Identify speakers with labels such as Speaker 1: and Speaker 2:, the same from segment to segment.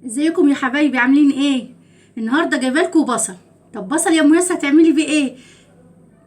Speaker 1: ازيكم يا حبايبي؟ عاملين ايه؟ النهارده جايبه لكم بصل. طب بصل يا ام ياسر هتعملي بيه ايه؟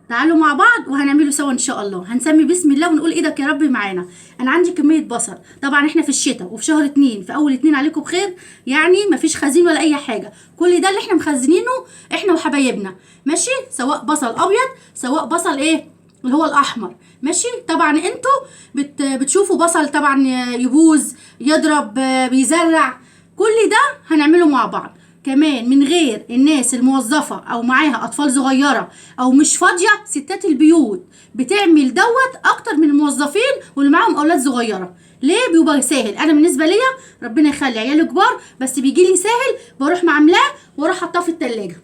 Speaker 1: تعالوا مع بعض وهنعمله سوا ان شاء الله. هنسمي بسم الله ونقول ايدك يا رب معانا. انا عندي كمية بصل، طبعا احنا في الشتاء وفي شهر 2، في اول 2 عليكم بخير، يعني مفيش خزين ولا اي حاجة، كل ده اللي احنا مخزنينه احنا وحبايبنا، ماشي؟ سواء بصل ابيض سواء بصل ايه اللي هو الاحمر، ماشي؟ طبعا انتوا بتشوفوا بصل طبعا يبوظ، يضرب، بيزرع، كل ده هنعمله مع بعض. كمان من غير الناس الموظفة او معاها اطفال صغيرة او مش فاضية، ستات البيوت بتعمل دوت اكتر من الموظفين واللي معاهم اولاد صغيرة. ليه؟ بيبقى ساهل. انا بالنسبة ليا ربنا يخلي عيالي كبار، بس بيجي لي ساهل، بروح معاملاه واروح حطاه في التلاجة.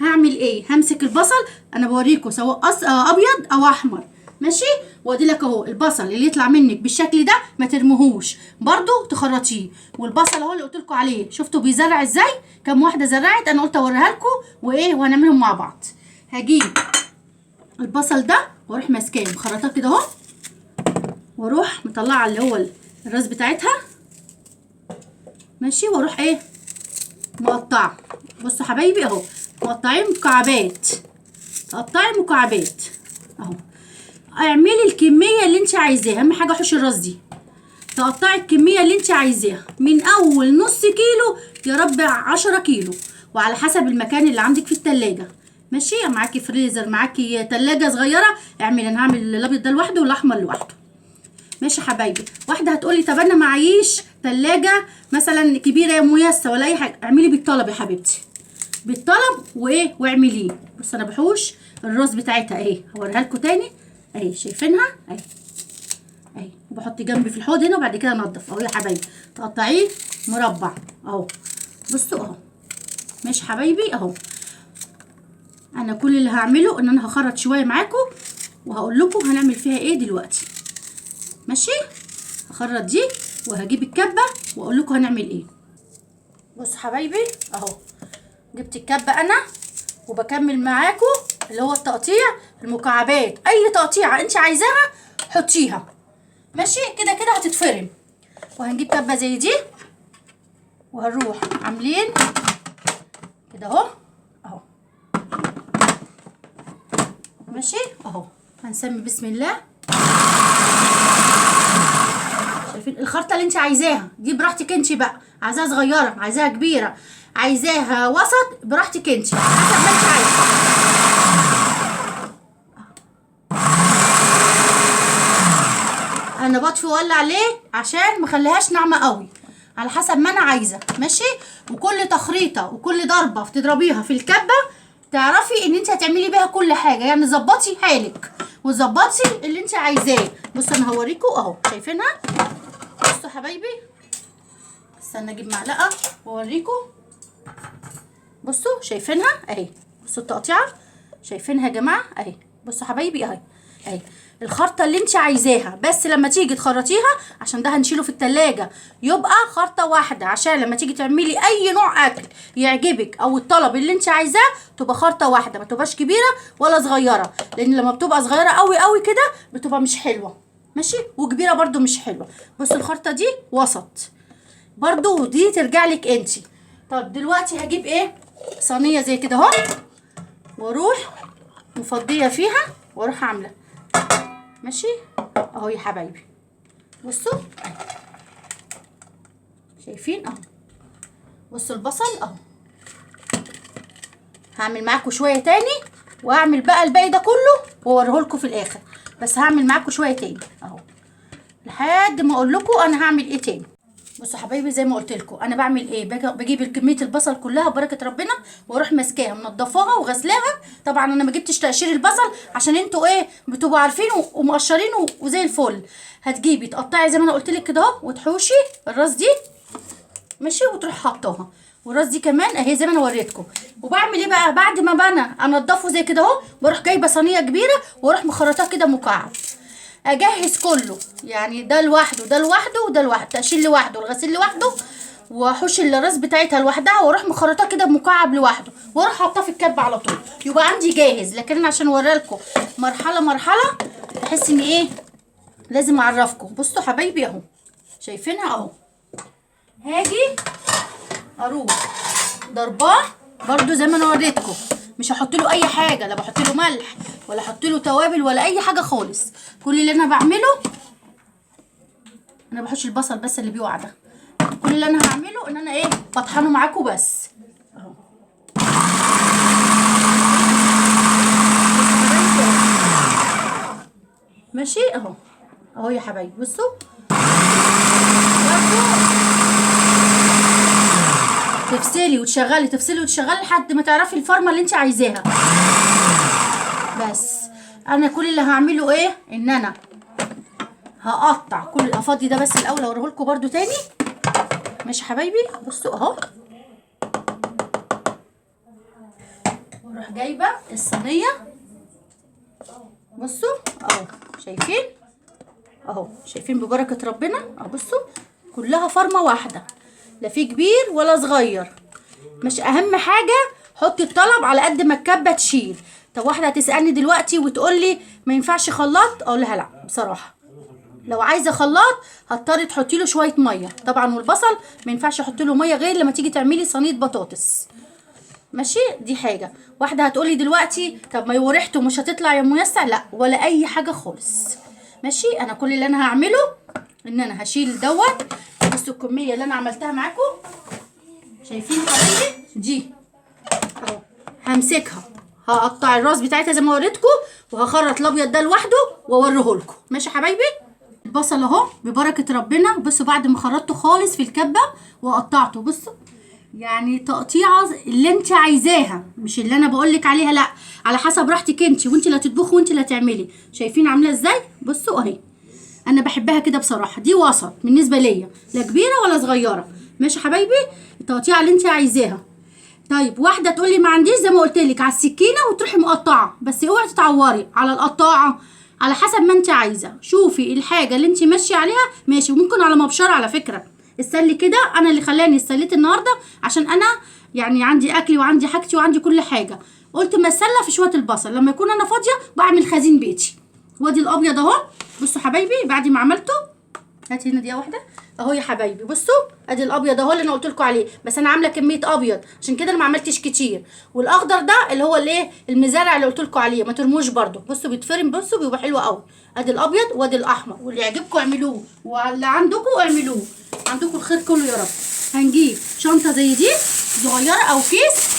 Speaker 1: هعمل ايه؟ همسك البصل، انا بوريكم سواء ابيض او احمر، ماشي؟ وادي لك اهو البصل اللي يطلع منك بالشكل ده ما ترميهوش، برضو تخرطيه. والبصل اهو اللي قلت لكم عليه، شفتوا بيزرع ازاي؟ كام واحدة زرعت، انا قلت اوريها لكم وايه وهنعملهم مع بعض. هجيب البصل ده واروح ماسكاه مخرطاه كده اهو، واروح مطلعه اللي هو الراس بتاعتها، ماشي؟ واروح ايه مقطعه. بصوا حبايبي اهو، مقطعين مكعبات، تقطعي مكعبات اهو. اعملي الكمية اللي انت عايزاها، اهم حاجة حوش الراس دي، تقطعي الكمية اللي انت عايزاها من اول نص كيلو يا رب 10 كيلو، وعلى حسب المكان اللي عندك في التلاجة، ماشي؟ معاكي فريزر، معاكي تلاجة صغيرة، اعملي. انا هعمل الابيض ده لوحده والاحمر لوحده، ماشي حبايبي؟ واحدة هتقولي طب انا معيش تلاجة مثلا كبيرة يا ميسة ولا اي حاجة، اعملي بالطلب يا حبيبتي، بالطلب وايه واعمليه. بص انا بحوش الراس بتاعتها اهي، هوريها لكم تاني اهي، شايفينها اهي اهي، وبحط جنبي في الحوض هنا، وبعد كده انضف اهو يا حبايبي. تقطعيه مربع اهو، بصوا اهو، ماشي حبايبي اهو. انا كل اللي هعمله ان انا هخرط شوية معاكم وهقول لكم هنعمل فيها ايه دلوقتي، ماشي؟ هخرط دي وهجيب الكبه واقول لكم هنعمل ايه. بصوا حبايبي اهو، جبت الكبه انا وبكمل معاكم اللي هو التقطيع المكعبات، اي تقطيعه انت عايزاها حطيها، ماشي؟ كده كده هتتفرم. وهنجيب كبه زي دي وهنروح عاملين كده اهو اهو، ماشي اهو. هنسمي بسم الله. شايفين الخرطة اللي انت عايزاها دي براحتك انت بقى، عايزاها صغيرة، عايزاها كبيرة، عايزاها وسط، براحتك انت حسب ما انت عايزه. انا بطفي واولع ليه؟ عشان ما اخليهاش ناعمة قوي، على حسب ما انا عايزه، ماشي؟ وكل تخريطه وكل ضربه بتضربيها في الكبه تعرفي ان انت هتعملي بيها كل حاجة، يعني ظبطي حالك وظبطي اللي انت عايزاه. بصوا انا هوريكم اهو، شايفينها؟ بصوا حبايبي، استنى اجيب معلقه واوريكم. بصوا شايفينها اهي، بصوا التقطيعه شايفينها يا جماعة اهي. بصوا حبايبي اهي اهي الخرطة اللي انت عايزاها، بس لما تيجي تخرطيها عشان ده هنشيله في التلاجة يبقى خرطه واحدة، عشان لما تيجي تعملي اي نوع اكل يعجبك او الطلب اللي انت عايزاه تبقى خرطه واحدة، ما تبقاش كبيرة ولا صغيرة، لان لما بتبقى صغيرة قوي قوي كده بتبقى مش حلوة، ماشي؟ وكبيره برده مش حلوة. بصوا الخرطة دي وسط برده، دي ترجع لك انت. طب دلوقتي هجيب ايه؟ صينية زي كده اهو، واروح مفضيه فيها واروح عامله، ماشي اهو يا حبايبي. بصوا اهي، شايفين اهو. بصوا البصل اهو، هعمل معاكم شوية تاني واعمل بقى الباقي ده كله واوريه لكم في الاخر، بس هعمل معاكم شوية تاني اهو لحد ما اقول لكم انا هعمل ايه تاني. بصوا حبايبي زي ما قلت لكم انا بعمل ايه، بجيب كمية البصل كلها ببركة ربنا واروح ماسكاها منضفاها وغسلاها. طبعا انا ما جبتش تقشير البصل عشان انتوا ايه بتبقوا عارفين ومقشرين وزي الفل. هتجيبي تقطعي زي ما انا قلت لك كده اهو، وتحوشي الراس دي، ماشي؟ وتروح حطاها، والراس دي كمان اهي زي ما انا وريتكم. وبعمل ايه بقى بعد ما انا انضفه زي كده اهو، بروح جايبه صينية كبيرة واروح مخرطاه كده مكعب، اجهز كله، يعني ده لوحده ده لوحده وده لوحده، التقشير لوحده والغسيل لوحده، واحوش الراس بتاعتها لوحدها، واروح مخرطاه كده مكعب لوحده، واروح حاطاه في الكبه على طول، يبقى عندي جاهز. لكن انا عشان اوريها لكم مرحلة مرحلة بحس ان ايه لازم اعرفكم. بصوا حبايبي اهو، شايفينها اهو. هاجي اروح ضرباه برده زي ما انا وريتكم، مش هحط له اي حاجة، لا بحط له ملح ولا احط له توابل ولا اي حاجة خالص. كل اللي انا بعمله، انا بحطش البصل بس اللي بيقع ده، كل اللي انا هعمله ان انا ايه بطحنه معاكم بس اهو. ماشي اهو اهو يا حبايبي. بصوا برضو تفصلي وتشغلي، تفصلي وتشغلي لحد ما تعرفي الفرمه اللي انت عايزاها. بس انا كل اللي هعمله ايه، ان انا هقطع كل افضي ده بس الاول اوريه لكم برده تاني. ماشي حبايبي، بصوا اهو. واروح جايبه الصينية، بصوا اهو، شايفين اهو، شايفين ببركة ربنا اهو. بصوا كلها فرمه واحدة، لا في كبير ولا صغير. مش اهم حاجة حطي الطلب على قد ما الكبه تشيل. طب واحدة هتسالني دلوقتي وتقول لي ما ينفعش خلاط، اقول لها لا بصراحة لو عايزه خلاط هضطري تحطي له شوية مية طبعا، والبصل ما ينفعش احط له مية غير لما تيجي تعملي صينية بطاطس. ماشي، دي حاجة. واحدة هتقولي دلوقتي طب ما هو ريحته مش هتطلع يا ميسر، لا ولا اي حاجة خالص. ماشي، انا كل اللي انا هعمله ان انا هشيل دوت. بصوا الكمية اللي انا عملتها معاكم، شايفين حبايبي دي اهو. همسكها هقطع الراس بتاعتها زي ما وريتكم، وهخرط الابيض ده لوحده واوريه لكم. ماشي حبايبي، البصل اهو ببركة ربنا. بصوا بعد ما خرطته خالص في الكبه وقطعته، بصوا يعني تقطيعه اللي انت عايزاها، مش اللي انا بقولك عليها، لا على حسب راحتك انت، وانت اللي هتطبخي وانت اللي هتعملي. شايفين عامله ازاي؟ بصوا اهي، انا بحبها كده بصراحة، دي وسط بالنسبة ليا، لا كبيرة ولا صغيرة. ماشي حبايبي، التقطيعه اللي انت عايزاها. طيب واحدة تقولي ما عنديش، زي ما قلت لك على السكينة وتروحي مقطعه، بس اوعي تتعوري على القطاعه، على حسب ما انت عايزه. شوفي الحاجة اللي انت ماشية عليها ماشي، وممكن على مبشرة على فكرة. السلي كده انا اللي خلاني استليت النهارده عشان انا يعني عندي اكلي وعندي حاجتي وعندي كل حاجة، قلت ما استلى في شوية البصل، لما يكون انا فاضية بعمل خزين بيتي. وادي الابيض اهو، بصوا حبايبي بعد ما عملته، هاتي هنا دقيقة واحدة اهو يا حبايبي. بصوا ادي الابيض اهو اللي انا قلت لكم عليه، بس انا عامله كمية ابيض عشان كده انا ما عملتش كتير. والاخضر ده اللي هو الايه المزارع اللي قلت لكم عليه، ما ترموش برده. بصوا بيتفرم، بصوا بيبقى حلو قوي. ادي الابيض وادي الاحمر، واللي يعجبكم اعملوه واللي عندكم اعملوه، عندكم الخير كله يا رب. هنجيب شنطه زي دي صغيرة او كيس،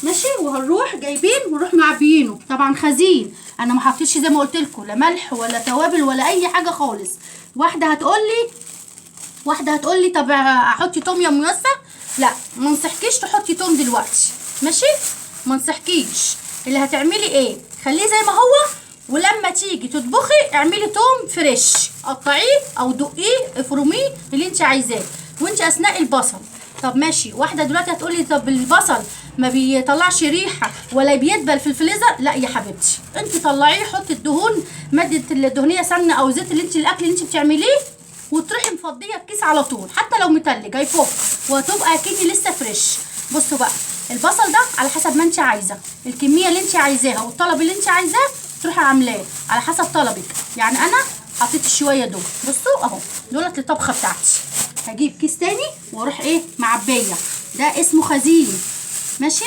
Speaker 1: ماشي، وهنروح جايبين ونروح معبيينه. طبعا خزين، انا ما حطيتش زي ما قلت لكم لا ملح ولا توابل ولا اي حاجة خالص. واحدة هتقول لي طب احطي توم يا ميسر؟ لا ما انصحكيش تحطي توم دلوقتي، ماشي، ما انصحكيش. اللي هتعملي ايه، خليه زي ما هو، ولما تيجي تطبخي اعملي توم fresh، قطعية او دقيه افرميه اللي انت عايزاه وانت اثناء البصل. طب ماشي، واحدة دلوقتي هتقولي طب البصل ما بيطلعش ريحه ولا بيدبل في الفريزر؟ لا يا حبيبتي، انت طلعيه، حطي الدهون، مادة الدهنية سمنه او زيت اللي انت الاكل اللي انت بتعمليه، وتروحي مفضيه الكيس على طول، حتى لو متلج هيفك وهتبقى كأني لسه fresh. بصوا بقى البصل ده على حسب ما انت عايزه، الكمية اللي انت عايزاها والطلب اللي انت عايزاه تروحي عاملاه على حسب طلبك. يعني انا حطيت الشويه دول، بصوا اهو دولت للطبخه بتاعتي. هجيب كيس تاني واروح ايه معبيه، ده اسمه خزين، ماشي.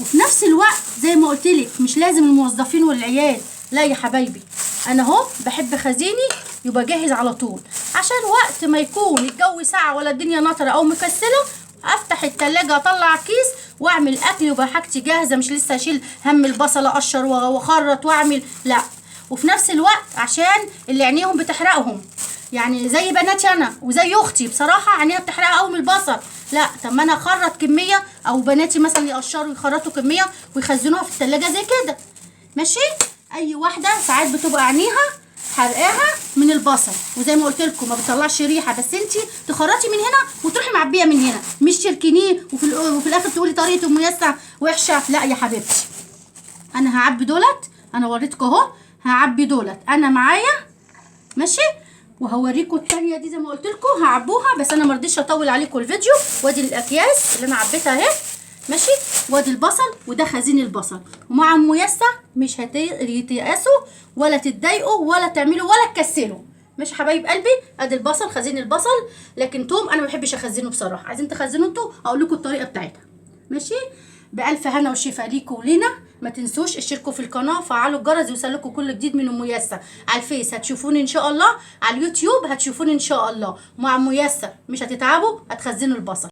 Speaker 1: وفي نفس الوقت زي ما قلت لك مش لازم الموظفين والعيال، لا يا حبايبي، انا اهو بحب خزيني يبقى جاهز على طول، عشان وقت ما يكون الجو ساقع ولا الدنيا نطره او مكسله افتح التلاجة اطلع كيس واعمل اكل يبقى حاجتي جاهزة، مش لسه اشيل هم البصله اقشر واخرط واعمل، لا. وفي نفس الوقت عشان اللي عينيهم بتحرقهم، يعني زي بناتي انا وزي اختي بصراحة عينيها بتحرقها قوي من البصل، لا طب ما انا اخرط كمية، او بناتي مثلا يقشروا يخرطوا كمية ويخزنوها في التلاجة زي كده، ماشي. اي واحدة ساعات بتبقى عينيها حرقاها من البصل، وزي ما قلت لكم ما بتطلعش ريحه، بس انت تخرطي من هنا وتروحي معبيه من هنا، مش تركنيه وفي الاخر تقولي طريقه ام يسع وحشة. لا يا حبيبتي، انا هعبي دولت، انا وريتكم اهو هعبي دولت انا معايا، ماشي. وهوريكم الثانية دي زي ما قلت لكم هعبوها، بس انا ما رضيتش اطول عليكم الفيديو. وادي الاكياس اللي انا عبيتها اهي، ماشي. وادي البصل، وده خزين البصل. ومع ام يسع مش هتيأسوا ولا تتضايقوا ولا تعملوا ولا تكسلوا. ماشي حبايب قلبي، ادي البصل، خزين البصل. لكن توم انا ما بحبش اخزنه بصراحة، عايزين تخزنوا انتوا اقول لكم الطريقة بتاعتها. ماشي، بالف هنا وشفا ليكم ولينا. ما تنسوش اشتركوا في القناة، فعلوا الجرس يوصلكم كل جديد من ام ياسه. على الفيس هتشوفوني ان شاء الله، على اليوتيوب هتشوفوني ان شاء الله مع ام ياسه. مش هتتعبوا، هتخزنوا البصل.